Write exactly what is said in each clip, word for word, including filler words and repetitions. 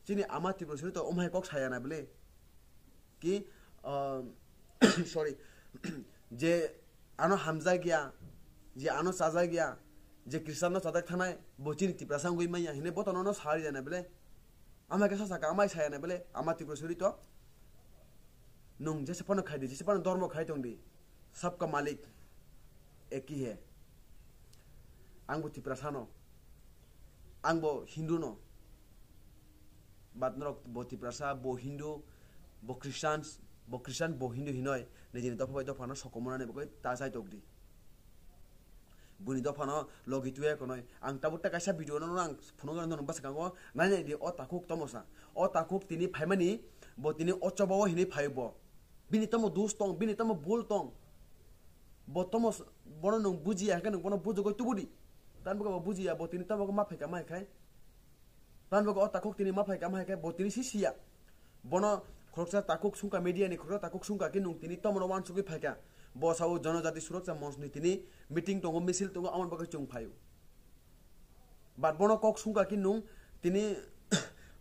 Chini ama Tripura suri to omhai kok saya na bele. Ki, ah, sorry, je ano hamjak ya, je ano chajak ya, je Christian no chajak thanai, bo chini Tiprasa wngwi manya, hine bo to nono sari jana bele. Ama khe sasa ka, amai saya na bele, ama Tripura suri to. Nung jese phano khai di, jese phano dormo khai tong di. Sabka malik ek hi hai. Ang bo Tiprasa no. Ang bo Hindu no. But norok bo Tiprasa, bo Hindu, bo Christians, bo Christian, bo Hindu hinoi, nijini dopha bai dopha no sokomornani bagwi ta chai tok di. Buni dopha no logi tuya konoi. Ang tabuk ta kaisa video no ang phunukgwi nang bwskango nai nai di o takhuk tomosa. O takhuk tini phaimani bo tini o choba o hinwi phai bo. Bini tomo dus tong, bini tomo bul tong. Bo tomo s-, bono nung bujiya hwnkhe nung bono bujugwi tubudi. Tan bwkha bo bujiya bo tini tomo ma phaika ma hai khai. Tan bwkha o takhuk tini ma phaika ma hai khai bo tini si siya. Bono khoroksa takhuk sungkha media ni khoroksa takhuk sungkha khe nung tini tomo no wansugwi phaika. Bo sao Jonojati Suroksa Monch ni tini meeting tongo, misil tongo, amoni bagwi chwng phaio. But bono kok sungkha ki nung tini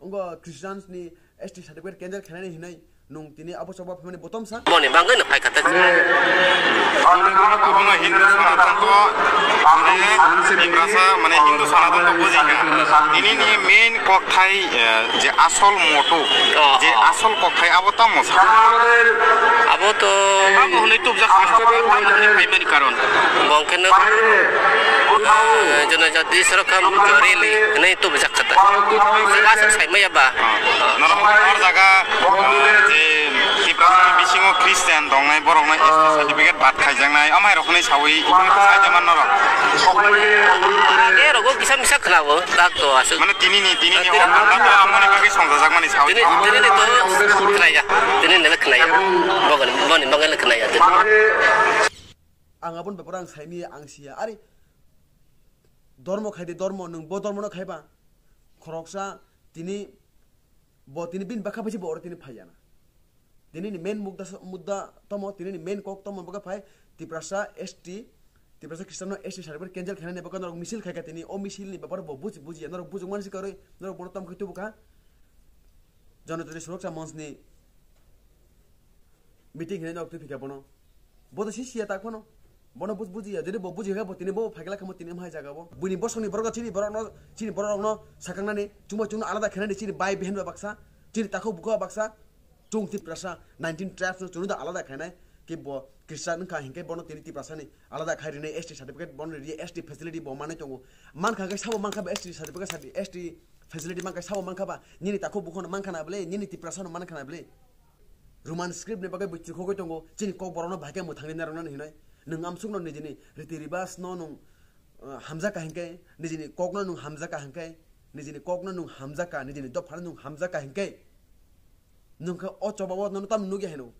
wngkha Christians ni S T certificate cancel khainani hinwi nung tini abo choba phaimani botom sa. Boni bagwi no phai khatak. Bono Hindu Sanatan to, mane, Tiprasa, mane, Hindu Sanatan to buji kha. Tini ni main kokthai, eh, je asol moto, oh, je oh, asol kokthai abo tamo sa. Abo to abo hwnwi tubjak, abo hwnwi phaimani karon. Bongkhe no, eh, Jonojati Suroksa Monch rally hwnwi tubujak kha ta. Asa saimaya ba. Norok hor jaga je Tiprasa bisingo Christian dongnai borokno S T certificate bat khaijaknai, amai rokni sawi saija man norok. Ane rogo kisa misa khnao, tak to aswk. Mane tini ni, tini ni, tini o ni. Anda to amoni bagwi songjajak mani sawi. Tini, tini ni to khnaya, tini ni khnaya. Bogani, boni bagwi khnaya tini. Ang aboni beparo ang saimaya, ang siya. Are, dormo khai de, dormo, nwng bo dormo no khai ba. Khoroksa tini, bo tini bini bwkha bai se bo oro tini phai ya na. Tini ni main mudda, mudda tomo, tini ni main kok tomo bwkha phai Tiprasa S T, Tiprasa Christian no S T certificate cancel khainani bwkha norok misil khai kha tini. O misil ni beparo bo buji, buji ya, norok bujung mansi karwi, norok bono tom khai tubu kha. Jonojati Suroksa Monch ni meeting hinwi nok twi phikha bono. Bo to si siya tak phano. Bono buj-, bujiya. Jodi bo buji kha bo tini bo phaikla khamo tini amhai jaga bo. Buini bosongni borok chini borokno, chini borokno sakangnani chuma chumno alada khainani chini bai behen ba baksa. Chini takhuk bukha baksa. Chung Tiprasa nineteen tribes no chwngno da alada khainai. Ki bo Christian wngkha hinkhe bono tini Tiprasa ni alada khai rinai S T certificate bono ri S T facility bo manwi tongo. Mankha khe sabo mankha ba S T certificate sadi S T facility mankha sabo mankha ba. Nini takhuk bukha no mankha na bwle, nini Tiprasa no mankha na bwle. Roman script ni bagwi bwchwrwk khogwi tongo, chini kok borokno bahai khe mwthangwi narwknani hinwi. Nwng amsukno nijini riti ribas no nwng, uh, hamjaka hinkhe, nijini kokno nwng hamjaka hinkhe, nijini kokno nwng hamjaka, nijini dophano nwng hamjaka hinkhe, nwng khe o chobao nono tamni nukya hino.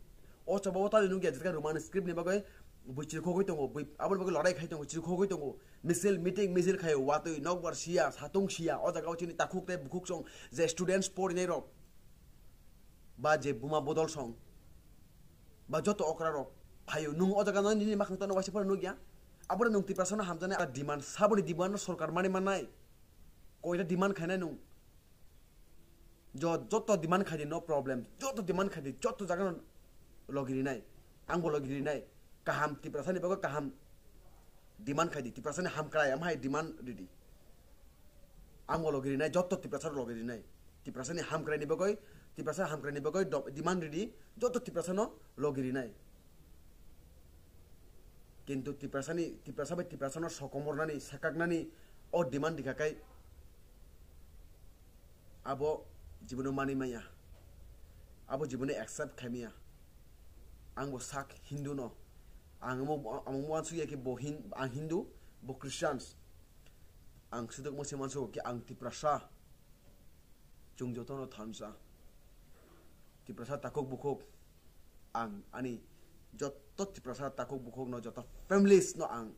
O chobao tamni nukya, jeska Roman script ni bagwi bwchwrwk khogwi tongo, bwi-, aboni bagwi lorai khai tongo, chwrwk khogwi tongo. Misil, meeting, misil khaio, watwi, nokbar siya, satung siya, o jagao chini takhuk tei bukhuk song je students porinai rok. Ba je buma bodol song, ba joto okra rok phaio, nwng o jaga no nini makhang tano waisa phano nukya. Aboni nwng Tiprasa no hamjaknai a demand, saboni demand no sorkar mani mannai. Koita demand khainai nwng. Jo-, joto demand khaidi, no problem. Joto demand khaidi, joto jaga no logi rinai. Ang bo logi rinai. Kaham, Tiprasa ni bagwi kaham. Demand khaidi, Tiprasa ni hamkrai, amhai demand ridi. Ang bo logi rinai, joto Tiprasa logi rinai. Tiprasa ni hamkrai ni bagwi, Tiprasa hamkrai ni bagwi do-, demand ridi, joto Tiprasa no logi rinai. Kintu Tiprasa ni, Tiprasa bai Tiprasa no sokomornani, sakaknani o demand rikha kai abo jibono mani maya. Abo jibono accept khaimaya. Ang bo sak Hindu no. Ang mo, ang mo wansuk ya ki bo Hin-, ang Hindu, bo Christians. Ang sudok mo se mansugo ki ang Tiprasa. Chwng jotono thansa. Tiprasa takhuk bukhuk. Ang ani joto Tiprasa takhuk bukhuk no, joto families no ang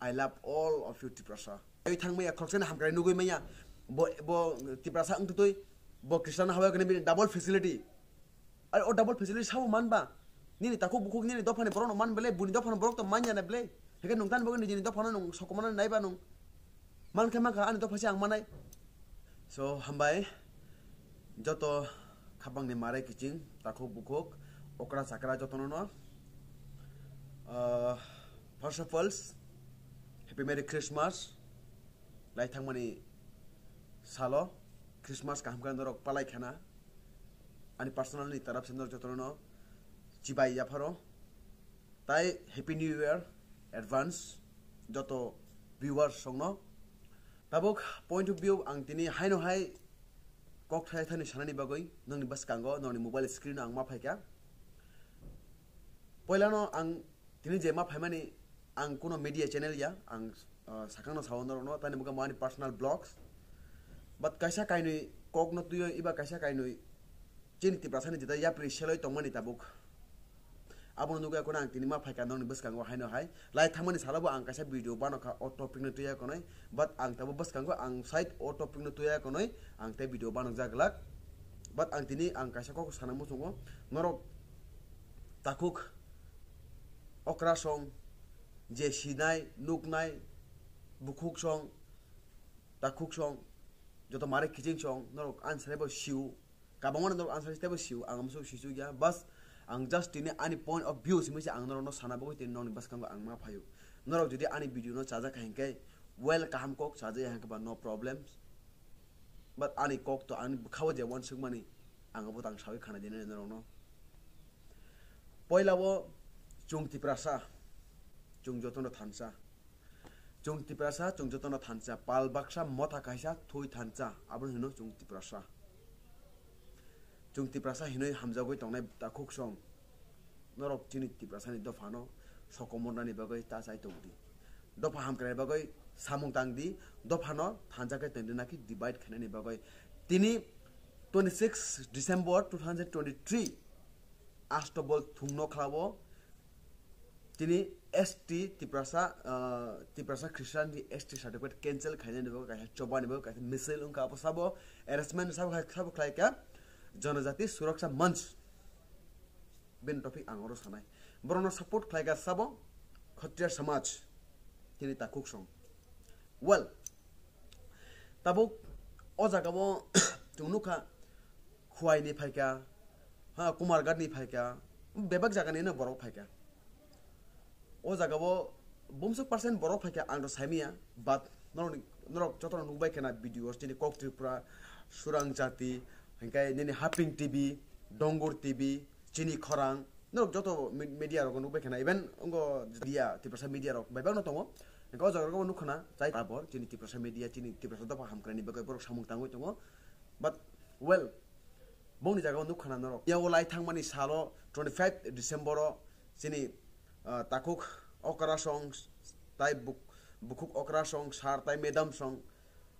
I love all of you Tiprasa. Ai thang maya khoroksa ni hamkrai nugui maya. Bo, bo Tiprasa wng tutui, bo Christian habai kene bini double facility. Ai o double facility sabo man ba. Nini takhuk bukhuk nini dophani borok no man bele, buni dophani borok to man ya na bele. Heke nung tan bo nini dophano nung sokomana nai ba nung. Man khe man kha ani dopha se ang manai. So hambai. Joto khapangni marai kiching, takhuk bukhuk, okra chakra jotono no, ah, first of all, Happy Merry Christmas. Lai thangmani salo Christmas kaham khe norok palai khana. Ani personal ni taraf se norok jotono no chibai yapharo. Tai Happy New Year advance joto viewers songno. Tabuk point of view ang tini haino hai kok thai thani sanani bagwi nongni bwskango nongni mobile screen o ang ma phaikha. Poilano ang tini je ma phaimani ang kuno media channel ya, ang, ah, sakangno sao norokno, tani bwkha ani personal blogs. But kaisa kainwi kokno twiwi iba kaisa kainwi chini Tiprasani jeta yapri seloi tongmani tabuk. Abono nugwi akono ang tini ma phaikha nongni bwskango haino hai. Lai thangmani salobo ang kaisa video banokha o topic no twiya konoi. But ang tabuk bwskango ang side o topic no twiya konoi. Ang tei video banokjak glak. But ang tini ang kaisa kok sana muchungo. Norok takhuk okra song, je sinai, nuknai, bukhuk song, takhuk song, joto mare kiching song, norok answer bo siu. Kabangma norok answer tebo siu, ang amsuk sisu ya. Bas, ang just tini ani point of view simi se ang norokno sana bagwi tini nokni bwskango ang ma phaio. Norok jodi ani video no chajak hai hwnkhe, well, kaham kok chajak hai hwnkhe ba no problems. But ani kok to ani bwkhao je wansukmani, ang abo tang sawi khana dinani norokno. Poila o chwng Tiprasa, chwng jotono thansa. Chwng Tiprasa, chwng jotono thansa. Pal baksa motha kaisa thui thansa, abono hino chwng Tiprasa. Chwng Tiprasa hinwi hamjagwi tongnai takhuk song. Norok chini Tiprasani dophano sokomornani bagwi ta chai tongdi. Dopha hamkrai bagwi samung tangdi, dophano thansa khe tongdi naki divide khainani bagwi. Tini twenty six December two thousand twenty three Astobol thungno khlao tini S T Tiprasa, ah, Tiprasa Christian ni S T certificate cancel khainani bagwi kaisa chobani bagwi kaisa misil wngkha abo sabo arrangement sabo khai-, sabo khlaikha Janajati Suraksha Manch. Bini topic ang oro sanai. Borokno support khlaikha sabo Khatriya Samaj. Tini takhuk song. Well, tabuk o jaga o chwng nukha Khowai ni phaikha, ha, Kumarghat ni phaikha, bebak jaga ni no borok phaikha. O jaga o bumsok percent borok phaikha ang to saimanya, but norok ni, norok joto no nukbai khana video o chini Kok Tripura, Surang Jati, hingkai nini Haping T V, Dongur T V, chini khorang, norok joto me-, media rok nukbai khana, even ongo media, Tiprasa media rok bai bangno tongo. Hingke o jaga rok nukha na, chai tabor, chini Tiprasa media, chini Tiprasa dopha hamkrai ni bagwi borok samung tangwi tongo. But, well, bongni jaga o nukha na norok. Yao lai thangmani salo, twenty five December o, chini, ah, takhuk okra song, tai buk-, bukhuk okra song, sir tai madam song,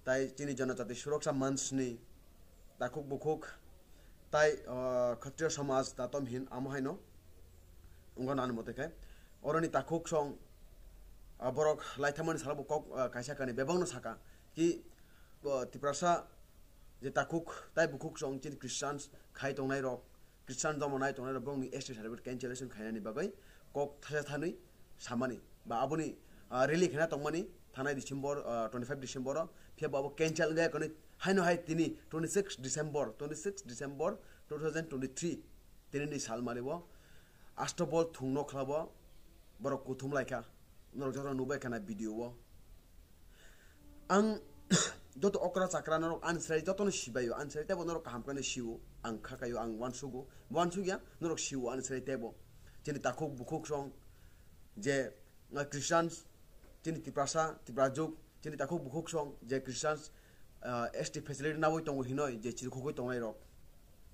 tai chini Janajati Suraksha Manch ni takhuk bukhuk tai, ah, Khatriya Samaj tatom hin amo haino wngkha nani mote khe. Oroni takhuk song, ah, borok lai thangmani salo bo kok, ah, kaisa kani bebak no saka ki, ah, Tiprasa je takhuk tai bukhuk song chini Christians khai tongnai rok, Christian dhormo nai tongnai rok borokni S T certificate cancellation khainani bagwi kok thaisa thanwi samani ba aboni, ah, rally khaina tongmani thanai December, ah, twenty five December o, phiya bo abo cancel wngya kani haino hai tini twenty six December, twenty six December two thousand twenty three tini ni sal mani bo Astobol thungno khlabo borok kuthum laikha, norok joto nukbai khana video o. Ang joto okra chakra norok ani chwrai jotono sibaio, ani chwrai teibo norok kaham khe sio, ang khakaio, ang uansugo, uansukya norok sio ani chwrai teibo. Chini takhuk bukhuk song je, ah, Christians, chini Tiprasa, Tiprajuk, chini takhuk bukhuk song je Christians, ah, S T facility nawi tongo hinoi je chirikhogwi tongnai rok.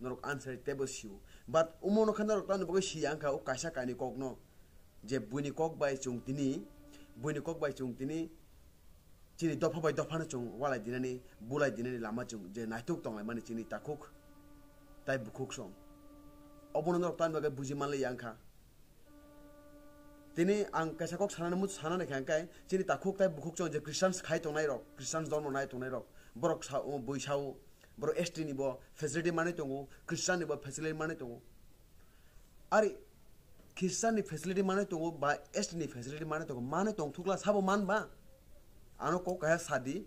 Norok ani chwrai teibo sio. But umono khe norok tamni bagwi siya wngkha o kaisa kainwi kokno. Je buini kok bai chwng tini, buini kok bai chwng tini, chini dopha bai dophano chwng walai dinani, bulai dinani lama chwng je naituk tonglaimani chini takhuk tai bukhuk song. Obono norok tamni bagwi buji manliya wngkha. Tini ang kaisa kok sanani mu-, sanani kha hwnkhe chini takhuk tai bukhuk chwng je Christians khai tongnai rok, Christians dhormo nai tongnai rok, borok sa-, o bui sao, borok S T ni bo facility manwi tongo, Christian ni bo facility manwi tongo. Ari Christian ni facility manwi tongo ba S T ni facility manwi tongo, manwi tongthukla sabo man ba? Ano kok kaisa sadi,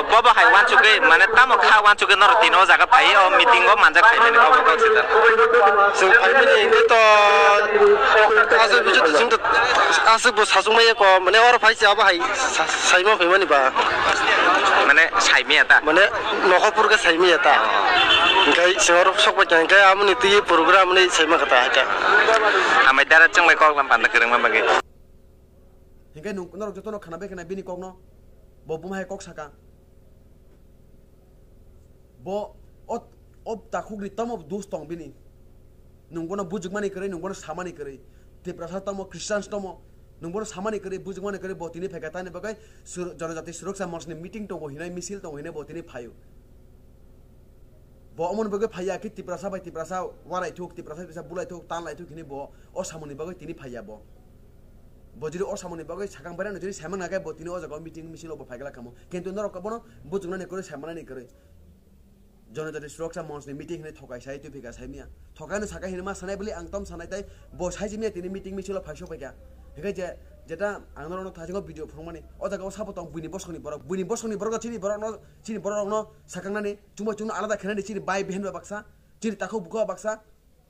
Bo bo hai wansugwi mane tamo kha wansugwi norok tini o jaga phai o meeting o manjak phaimani kok kok sita. Chwng phaimani hwnkhe to aswk bisu chwng to aswk bo sachwk maya ko mane oro phai se abo hai sa- saima phaimani ba. Mane saimiya ta. Mane nokhopur khe saimiya ta. Hwnkhe chwng oro sok bai khe hwnkhe amoni twi program ni saima kha ta hai ta. Amai dara chwng bai kok lam panda kwrwngma bagwi. Hinkhe nwng norok jotono khana bai khana bini kokno bo buma hai kok saka. Bo o, o takhukni tamo dos tong bini. Nwng bono bujukmani kwrwi, nwng bono samani kwrwi. Tiprasa tamo, Christians tamo, nwng bono samani kwrwi, bujukmani kwrwi, bo tini phaikha tani bagwi sur-, Jonojati Suroksa Monchni meeting tongo hinai, misil tongo hinai bo tini phaio. Bo omoni bagwi phaiya khe Tiprasa bai Tiprasa waraithuk, Tiprasa Tiprasa bulaithuk, tanlaithuk hini bo o samungni bagwi tini phaiya bo. Bo jodi o samungni bagwi sakang bairano jodi saimang nakhai bo tini o jaga o meeting misil o bo phaigala kamo. Kintu norok bono bujuknani kwrwi saimanani kwrwi. Jonojati Suroksha Monch ni meeting hini thokai sai twi phika saimya. Thokai no saka hini ma sanai bwle ang tom sanai tai bo sai jimya tini meeting misil o phaisok phaikha. Hinkhe je jeta ang norokno thasingo video phunukmani o jaga o sabo tong buini bosongni borok, buini bosongni borok chini borokno, chini borokno sakangnani chungba chungno alada khenani chini bai behen ba baksa, chini takhuk bukha baksa,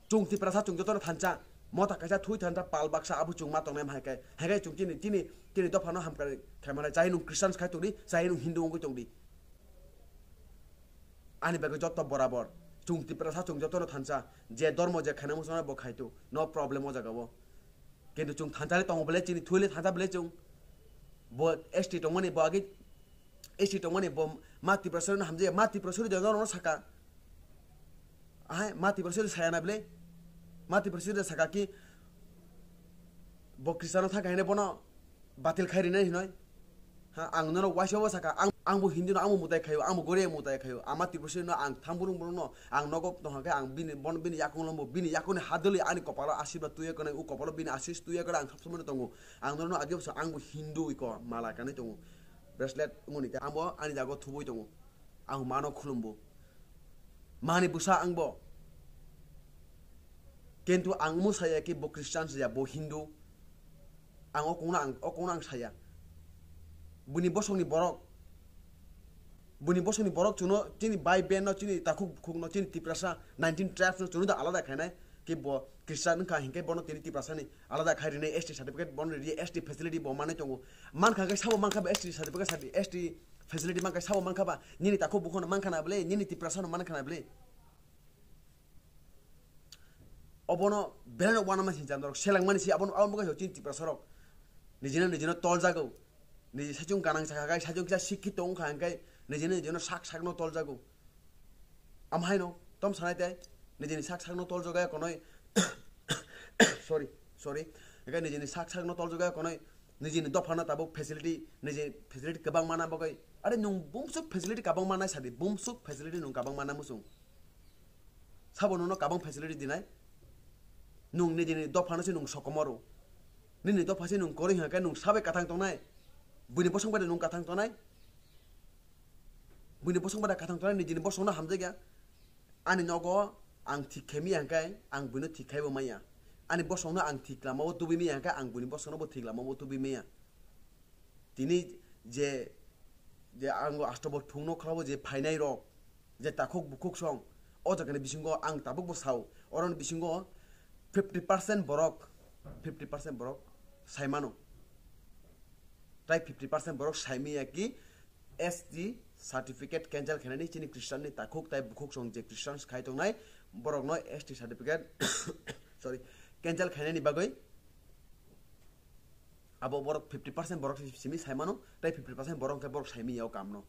chung Tiprasa chung jotono thansa, mota kaisa thui thansa pal baksa abo chung ma tongnai hai kai, hai kai chung chini, chini, chini dophano hamkrai khaimani, chai nung Christians khai tongdi, chai nung Hindu wngwi tongdi. Ani bagwi joto borabor, chung Tiprasa chung jotono thansa, je dormo je khaina muchungma bo khaitu, no problem o jaga o. Kintu chung thansa le tongo bole, chini thui le thansa bole chung, bo S T tongmani bo agi S T tongmani bo ma Tiprasari no hamjaya, ma Tiprasari de norokno saka. Ahai, ma Tiprasari saya na bile? Ma Tiprasari de saka ki bo Christian o thangkha hine bono batil khai rinai hinoi? Ha, ang nono waisa o saka, ang, ang bo Hindu no, ang bo mutai khayo, ang bo Goria mutai khayo, ama Tiprasari no ang thang burung burung no, ang nogo tongkha khe ang bini, bon bini yakung lombo, bini yakung ni hadoli ani kopalo asirba tuya kone, u kopalo bini asis tuya kone ang sab somoi no tongo. Ang nono agi bwsa ang bo Hindu iko mala kanwi tongo. Bracelet wngoni khe ang bo ani jaga o thubui tongo. Ang mano khulumbo. Mani bwsa ang bo. Kintu ang omo saya ki bo Christian saya, bo Hindu. Ang o kungno ang, o kungno ang saya. Buni bosongni borok. Buni bosongni borok chuno chini bai ben no, chini takhuk khuk no, chini Tiprasa nineteen tribes no chuno da alada khainai. Ki bo Christian wngkha hinkhe bono tini Tiprasa ni alada khai rinai S T certificate bono ri S T facility bo manwi tongo. Mankha khe sabo mankha ba S T certificate sadi, S T facility mankha sabo mankha ba nini takhuk bukhono mankha na bwle, nini Tiprasa no mankha na bwle. Obono belai no uanama sincha norok selengmani si abono, aboni bagwi chini Tiprasa rok nijino nijino toljago. Niji saichung ganang chakha khe saichung kisa sikkhi tong kha hinkhe nijino nijino sak sakno toljago. Amhaino tom sanai tei nijini sak sakno toljago ya konoi sorry, sorry, hinkhe nijini sak sakno toljago ya konoi nijini dophano tabuk facility, niji facility kwbang mana bagwi. Are nwng bumsuk facility kwbang manai sadi, bumsuk facility nwng kwbang mana muchung. Sabo nono kabang facility dinai. Nung nijini dophano se nung sokomoro. Nini dopha se nung kori hingkhe nung sabai kathang tongnai. Buini bosong bai nung kathang tongnai. Buini bosong bai kathang tongnai, nijini bosongno hamjakya. Ani nogo ang thik khe miya hingkhe ang buino thik khaibo maya. Ani bosongno ang thik lamao tubui miya hingkhe ang buini bosongno bo thik lamao tubui maya. Tini je, je ang asto bo thungno khlabo je phainai rok, je takhuk bukhuk song, o jagani bisingo ang tabuk bo sao, oroni bisingo fifty percent borok, fifty percent borok saimano. Tai fifty percent borok saimiya ki S T certificate cancel khainani chini Christian ni takhuk tai bukhuk song je Christian khai tongnai, borokno S T certificate, sorry, cancel khainani bagwi. Abo borok fifty percent borok simi saimano, tai fifty percent borok hwnkhe borok saimiya o kamno.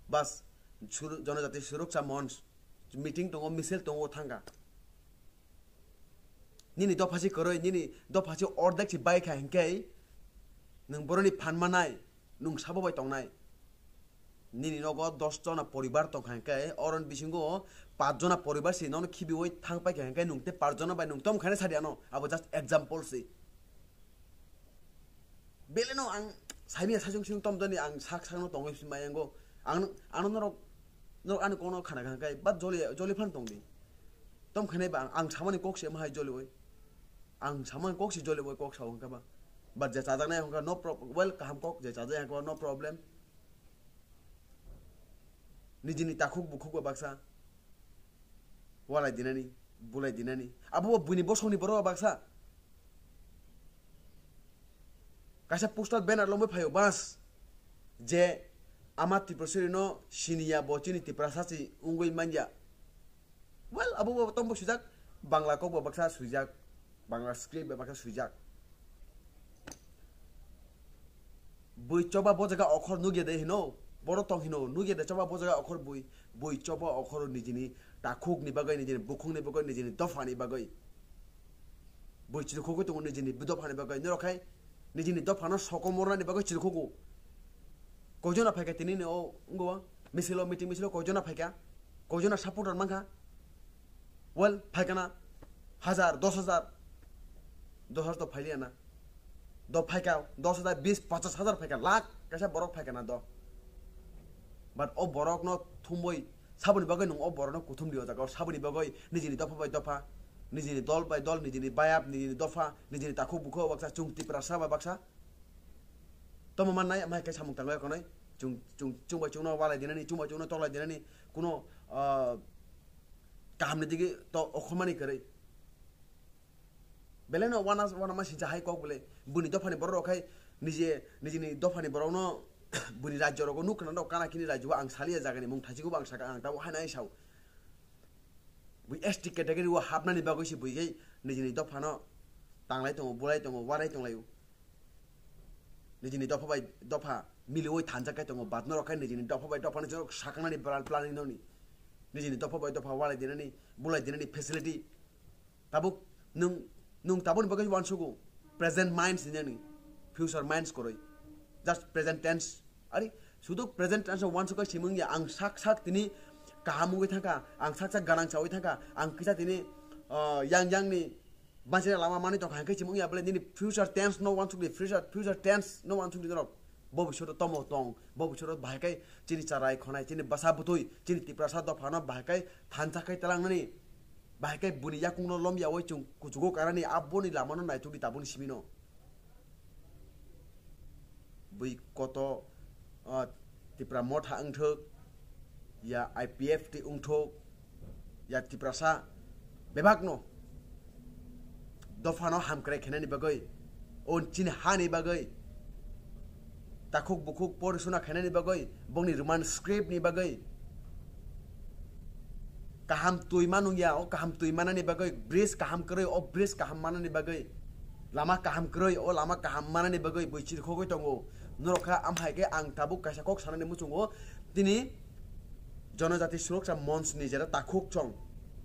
Bas, suru-, Jonojati Suroksa Monch meeting tongo, misil tongo, thangkha. Nini dopha si kwrwi, nini dopha si ordek si bai kha hinkhe nwng boroni phan manai, nwng sabo bai tongnai. Nini nogo dos jona poribar tongkha hinkhe, oroni bisingo pach jona poribar si nono khibiwi thang paikha hinkhe, nwng tei pach jona bai nwng tom khaina sadi ano, abo just example si. Beleno ang saimia saichung saichung tom jani ang sak sakno tongwi mayango. Ang, ano norok, norok ani kono khana kha hinkhe, bat joli, joli phan tongdi. Tom khainai ba ang, ang samani kok se mahai joliwi. Ang samani kok se joliwi kok sao hinkhe ba. Bat je chajaknai hinkhe no prob-, well, kaham kok, je chajak hinkhe ba no problem. Nijini takhuk bukhuk ba baksa walai dinani, bulai dinani. Abo bo buini bosongni borok ba baksa. Kaisa poster banner lomwi phaio bas je ama Tiprasari no siniya bo chini Tiprasa si wngwi manya. Well, abo bo tombo swijak, Bangla kok bo baksa swijak, Bangla script bo baksa swijak. Bui choba bo jaga okhor nugya de hino, boro tong hino, nugya de choba bo jaga okhor bui, bui choba okhor nijini takhuk ni bagwi, nijini bukhung ni bagwi, nijini dopha ni bagwi. Bui chirikhogwi tongo nijini dopha ni bagwi, norok khai nijini dopha no sokomorna ni bagwi chirikhogo. Koijona phaikha tini ni o, wngwa, misil o, meeting misil o koijona phaikha. Koijona supporter mankha? Well, phaikana hajar, dos hajar, dos hajar to phailiya na. Do phaika, dos hajar, bis, pachas hajar phaika, lakh kaisa borok phaikana do. But o borokno thumboi, saboni bagwi nwng o borokno kuthum di o jaga o, saboni bagwi nijini dopha bai dopha, nijini dol bai dol, nijini bayap, nijini dopha, nijini takhuk bukhuk baksa, chwng Tiprasa bai baksa. Tamo mannai, amai khe samung tangwi khwnai, chwng, chwng, chwng bai chwngno walai dinani, chwng bai chwngno toklai dinani, kuno, ah, kahamni digi to okhormani kwrwi. Belai no wana, wana ma sincha hai kok bole. Buni dophani borok rok khai nije, nijini dophani borok no buni rajyo rogo nuk khna rok kana kini rajyo ang saliya jagani mung thachigo bo ang saka ang tabo hai nai sao. Bui S T category o hapnani bagwi se bui khai nijini dophano tanglai tongo, bulai tongo, warai tonglaio. Nijini dopha bai dopha miliwi thanjak kai tongo, but norok khai nijini dopha bai dophano jorok sakanani plan-, planning noni. Nijini dopha bai dopha walai dinani, bulai dinani facility. Tabuk nwng, nwng tabukni bagwi uansugo, present minds hinani, future minds kwrwi. Just present tense. Ari, sudu present tense o uansukha simung ya, ang sak sak tini kaham wngwi thangkha, ang sak sak ganang chawi thangkha, ang kisa tini, ah, yang yang ni banchina lama manwi tongkha, hingke simung ya bole nini future tense no uansukdi, future, future tense no uansukdi norok. Bobishoto tomo tong, bobishoto bahai kai chini charai khonai, chini basa butui, chini Tiprasa dophano bahai kai thansa kai talangnani, bahai kai buni yakungno lomya oi chwng kuchugo karani, aboni lamano naitukdi tabukni simino. Bui koto, ah, Tipra Motha wngthok, ya I P F T wngthok, ya Tiprasa bebakno dophano hamkrai khainani bagwi, o chini hani bagwi, takhuk bukhuk porishona khainani bagwi, bongni Roman script ni bagwi, kaham twi manung ya, o kaham twi manani bagwi, bridge kaham kwrwi, o bridge kaham manani bagwi, lama kaham kwrwi, o lama kaham manani bagwi bui chirikhogwi tongo. Norok kha, amhai khe ang tabuk kaisa kok sanani muchungo, tini Jonojati Suroksa Monch ni jera takhuk chong,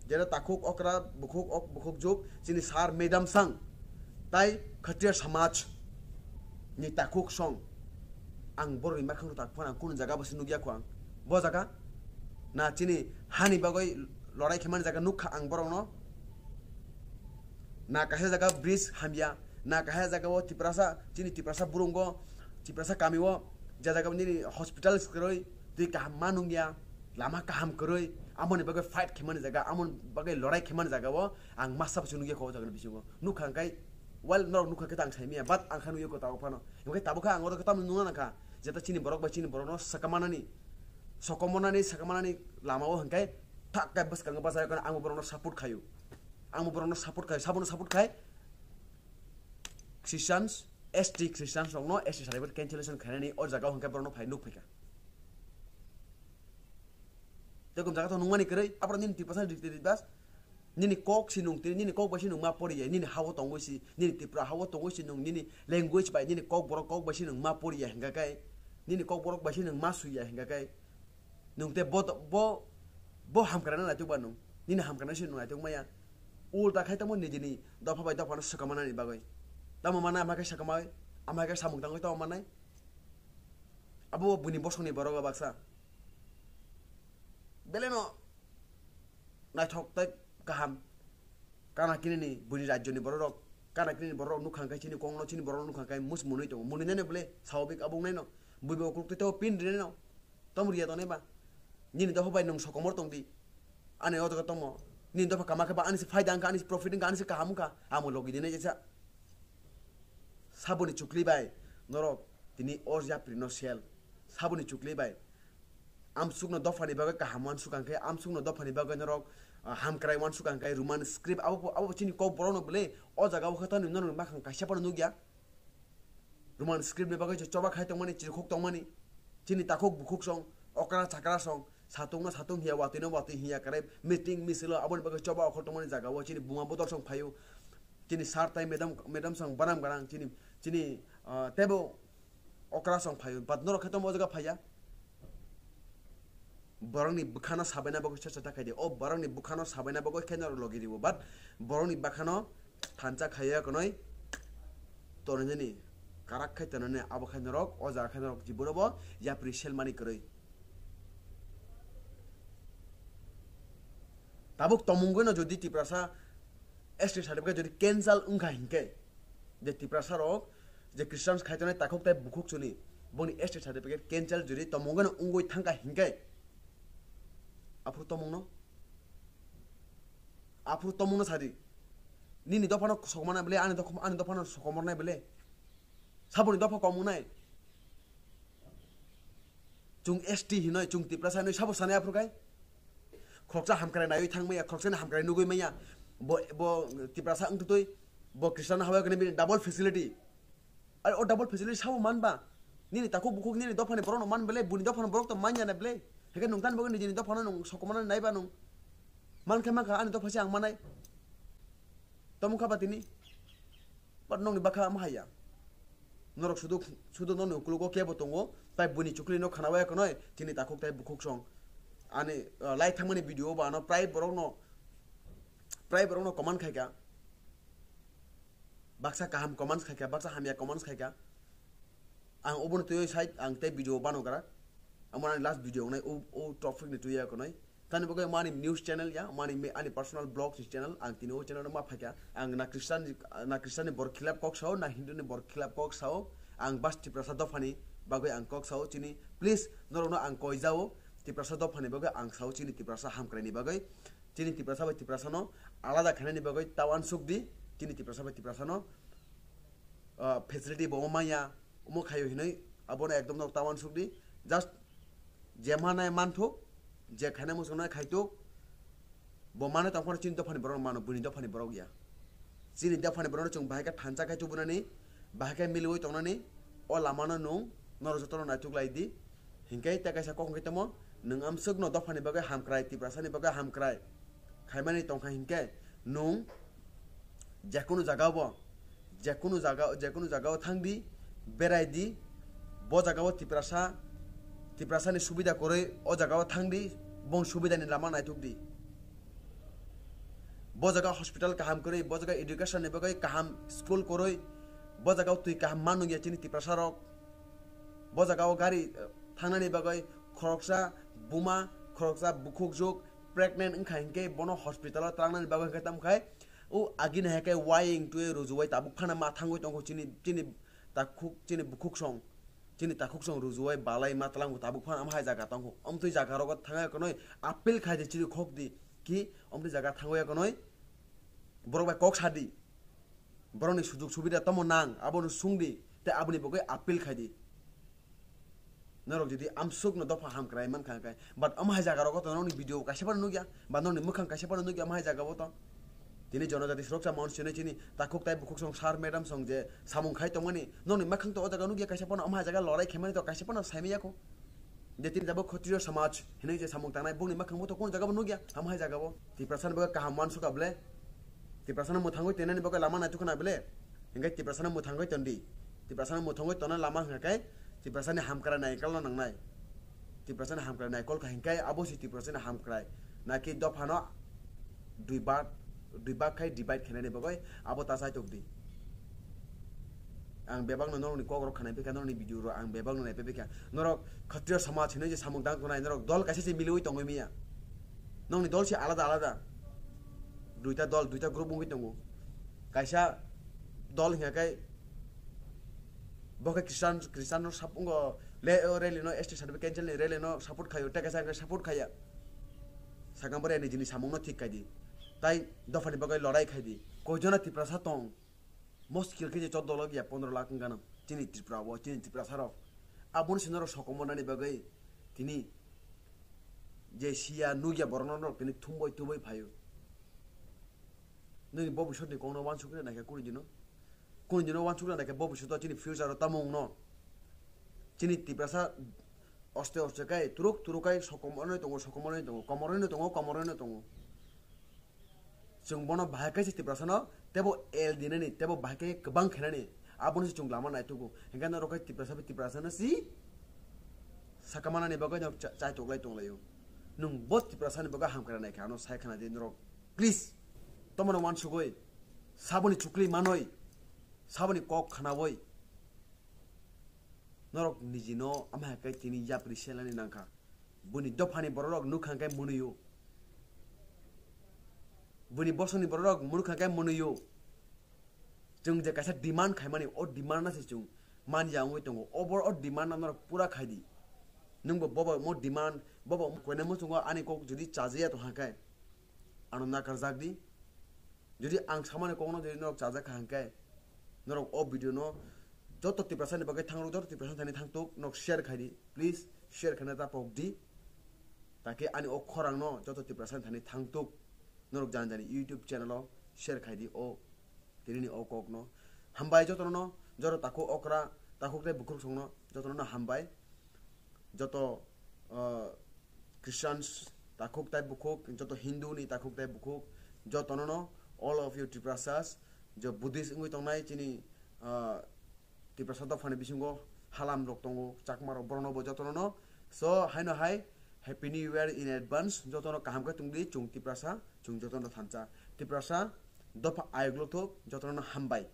jera takhuk okra bukhuk ok bukhuk juk chini sir madam sang tai Khatriya Samaj ni takhuk song. Ang borok ni makhang tak phano ang kunu jaga bo se nugya kho ang. Bo jaga na chini hani bagwi lorai khe mani jaga nukha ang borok no. Na kaisa jaga bridge hamya, na kaisa jaga o Tiprasa, chini Tiprasa burungo, Tiprasa kami o, ja jaga nini hospital kwrwi, twi kaham ma nungya, lama kaham kwrwi, amoni bagwi fight khe mani jaga, amoni bagwi lorai khe mani jaga o ang masa bwswk nugya kho o jaga ni bisingo. Nukha hwnkhe, well, norok nukha khe ta ang sai manya, but ang kha nugya kho tabuk phano. Hwnkhe tabuk kha ang oro khe tamni nungna nangkha, jeta chini borok bai chini borok no swkamanani, sokomonani, swkamanani lama o hwnkhe thak khe bwskango bachai khe ang bo borok no support khaio. Ang bo borok no support khai, sabono support khai. Christians, S T Christians rok no S T certificate cancellation khainani o jaga o hwnkhe borok no phai nuk phaikha. Tei kum jaga to nungmani kwrwi, abro nini Tiprasa dictated bas. Nini kok si nung tini, nini kok bai si nung ma poriya, nini ha o tongwi si, nini Tripura ha o tongwi si nung, nini language bai, nini kok borok kok bai si nung ma poriya hingka kai, nini kok borok bai si nung ma suiya hingka kai. Nwng tei bo, bo, bo hamkrai no naituk ba nwng. Nini hamkrai no se nwng naituk maya. Ulta khai tamo nijini dopha bai dopha no swkang manani bagwi. Tamo manai ama khe swkang bai, ama khe samung tangwi tamo manai. Abo bo buini bosongni borok baksa. Belai no naithok tei kaham. Kana kinini buini rajyoni borok rok, kana kinini borok rok nukha hwnkhe chini kok no chini borok no nukha hwnkhe mus mwnwi tongo. Mwnwi nai no bwle swababik abo wngnai no. Buibo ukuluk tei tei o pin rinai no. Tamo riya tongnai ba? Nini dopha bai nwng sokomor tong di. Ani o jaga tongmo. Nini dopha kama khe ba ani se phaida wngkha, ani se profit wngkha, ani se kaham wngkha. Amo logi dinai jesa. Saboni chukli bai norok tini o yapri no sel. Saboni chukli bai. Amsukno dophani bagwi kaham uansuk ang khe, amsukno dophani bagwi norok, ah, hamkrai uansuk ang khe, Roman script abo, abo chini kok borok no bwle o jaga o khe tani norok makhang kaisa phano nukya. Roman script ni bagwi se choba khai tongmani, chirikhok tongmani, chini takhuk bukhuk song, okra chakra song, satung no satung hiya, watwi no watwi hiya, kare meeting misilo aboni bagwi choba okhor tongmani jaga o chini buma bodol song phaio, chini sir tai madam, madam song banam ganang, chini, chini, ah, tebo okra song phaio, but norok khe tamo o jaga phaiya. Borokni bwkhano sabaina bagwi chesta ta khaidi. O borokni bwkhano sabaina bagwi khe norok logi riwo, but borokni bwkhano thansa khaiya konoi tonwi nini karak khai tonwi nini abo khai norok o jaga khai norok jiburo bo yapri sel mani kwrwi. Tabuk tomungwi no jodi Tiprasa S T certificate jodi cancel wngkha hinkhe, je Tiprasa rok je Christian khaitonai takhuk tai bukhuk chuni boni S T certificate cancel jodi tomungwi no wngwi thangkha hinkhe, aphuru tomungno, aphuru tomungno sadi, nini dophano sokomana bele, ani dokho-, ani dophano sokomornai bele, saboni dopha komungnai. Chung S T hinoi, chung Tiprasa hinoi, sabo sanai aphuru kai? Khoroksa hamkrai naiwi thang maya, khoroksani hamkrai nugwi maya. Bo, bo Tiprasa wngtutui, bo Christian habai kani bini double facility. Ai, o double facility sabo man ba? Nini takhuk bukhuk nini dophani borokno man bele, buni dophani borok to man ya na bele. Heke nung tani bagwi nijini dophano nung sokomana nai ba nung. Man khe man kha, ani dopha se ang manai. Tomung kha ba tini? But nokni bakha ama haya. Norok sudu, sudu nokni ukulugo kebo tongo, tai buini chukli no khana waya konoi, chini takhuk tai bukhuk song. Ani, uh, lai thangmani video ba ano prai borok no, prai borok no comment khaika. Baksa kaham comments khaika, baksa hamya comments khaika. Ang obono twiwi side, ang tei video bano gra. Amo ani last video wngnai, o, o topic ni twiwi konoi. Tani bagwi mani news channel ya, mani me-, ani personal blogs ni channel, ang tini o channel no ma phaikha. Ang na Christian, na Christian ni borok khilap kok sao, na Hindu ni borok khilap kok sao. Ang bas Tiprasa dophani bagwi ang kok sao, chini please norokno ang koi jao, Tiprasa dophani bagwi ang sao, chini Tiprasa hamkrai ni bagwi. Chini Tiprasa bai Tiprasa no alada khainani bagwi ta uansuk di, chini Tiprasa bai Tiprasa no, ah, facility bo maya, omo khaio hinoi, abono ekdom no ta uansuk di. Just je manai manthuk, je khainai muchungnai khaituk, bo manai tongphano chini dophani borok mano, buini dophani borok ya. Chini dophani borok no chwng bahai khe thansa khai tubunani, bahai khe miliwi tongnani, o lamano nung norok jotono naituk lai di. Hinkhe tei kaisa kok hwnkhe tamo, nwng amswkno dophani bagwi hamkrai, Tiprasani bagwi hamkrai khaimani tongkha hinkhe, nwng jekunu jagao, jekunu jaga, jekunu jagao thang di, berai di, bo jagao Tiprasa, Tiprasani subida kwrwi o jagao thang di, bong subidani lama naituk di. Bo jaga hospital kaham kwrwi, bo jaga education ni bagwi kaham school kwrwi, bo jaga twi kaham ma nungya chini Tiprasa rok. Bo jaga o gari, eh, thangnani bagwi khoroksa buma, khoroksa bukhukjuk pregnant wngkha hinkhe bono hospital o trangnani bagwi hinkhe tamo khai o agini hai khe wayeng twi rujuwai tabuk phano ma thangwi tongkho chini, chini takhuk, chini bukhuk song. Chini takhuk song rujuwai balai ma tlango tabuk phano ama hai jaga tongkho. Omtwi jaga rogo thangya konoi appeal khai di chini khok di ki omtwi jaga thango ya konoi borok bai kok sa di. Borokni sujug subida tamo nang abono sung di tei aboni bagwi appeal khai di. Norok jodi amsukno dopha hamkrai mankha khe, but ama hai jaga rogo to nokni video kaisa phano nukya, ba nokni mwkhang kaisa phano nukya ama hai jaga o to. Tini jonojati suroksha mon sini chini takhuk tai bukhuk song sir madam song je samung khai tongmani nokni mwkhang to o jaga nukya kaisa phano ama hai jaga lorai khaimani to kaisa phano saimaya kho. Je tini jabo khotriyo samaj hinwi je samung tangnai bongni mwkhang bo to kono jaga bo nukya ama hai jaga o. Tiprasa ni bagwi kaham uansukha ble? Tiprasa no mwthangwi tenani bagwi lama naitukna ble? Hinkhe Tiprasa no mwthangwi tondi. Tiprasa no mwthangwi tonna lama hwnkha khe Tiprasa ni hamkrai naikol no nangnai. Tiprasa ni hamkrai naikol kha hinkhe abo se Tiprasa ni hamkrai. Naki dopha no dui bak, dui bak khai divide khainani bagwi abo ta chaitok di. Ang bebak no norokni kok rok khanai bikha, norokni video rok ang bebak no naipe bikha. Norok khatriyo samaj hinwi je samung tang tongnai, norok dol kaisa se miliwi tongwi miya. Nokni dol se alada alada. Duita dol, duita group wngwi tongo. Kaisa dol hinkha khe bo khe Christian, Christian no sap-, wngkha le, o rally no S T certificate cancel ni rally no support khaio, tei kaisa hwnkhe support khaiya. Sakang bwrwi nijini samung no thik khai di. Tai dopha ni bagwi lorai khai di. Koi jona Tiprasa tong? Moskil khe je choddo lakh ya pondro lakh wngkha no. Chini Tripura o, chini Tiprasa rok. Aboni se norok sokomor nani bagwi tini je siya nukya borok no norok tini thumbai tubui phaio. Nini bobisot ni kok no uansukna naikha kuni dino. Kuni dino uansukna naikha bobisot o chini future o tamo wngno. Chini Tiprasa oste oste kai turuk turuk kai sokomor no tongo, sokomor no tongo, komor no tongo, komor no tongo. Chwng bono bahai khe se Tiprasano tebo L dinani, tebo bahai khe kwbang khainani, abono se chwng lama naitugo. Hinkhe norok khe Tiprasa bai Tiprasano si sakamanani bagwi no cha-, chaitok lai tonglaio. Nwng bo Tiprasani bagwi hamkrai naikha, ano sai khna di norok. Please, tomano uansugwi, saboni chukli manwi, saboni kok khnawi, norok nijino ama hai khe tini yapri selani nangkha. Buini dophani bororok nukha hwnkhe mwnwio. Bini bosongni borok murukha khe mwnwi o. Chwng je kaisa demand khaimani, o demand no se chwng manya wngwi tongo. Obor o demand no norok pura khai di. Nwngbo bobo mo demand, bobo koine muchungo ani kok jodi chajaya tong kha khe, ano nakarjak di. Jodi ang samani kokno jodi norok chajak kha hwnkhe, norok o video no joto Tiprasa ni bagwi thangrok, joto Tiprasa thani thangtuk, norok share khai di. Please share khaina ta pok di. Takhe ani o khorang no joto Tiprasa thani thangtuk. Norok jani jani YouTube channel o share khai di o tinini o kok no. Hambai jotono no, joto takhuk okra, takhuk tei bukhuk songno jotono no hambai. Joto, uh, Christians takhuk tei bukhuk, joto Hindu ni takhuk tei bukhuk, jotono no, all of you Tiprasas, je Buddhist wngwi tongnai chini, uh, Tiprasa dophani bisingo halam rok tongo, Chakma rok, borokno bo jotono no. So, haino hai, Happy New Year in advance, jotono kaham khe tongdi, chwng Tiprasa, chwng jotono thansa. Tiprasa dopha ayuk luthuk, jotono no hambai.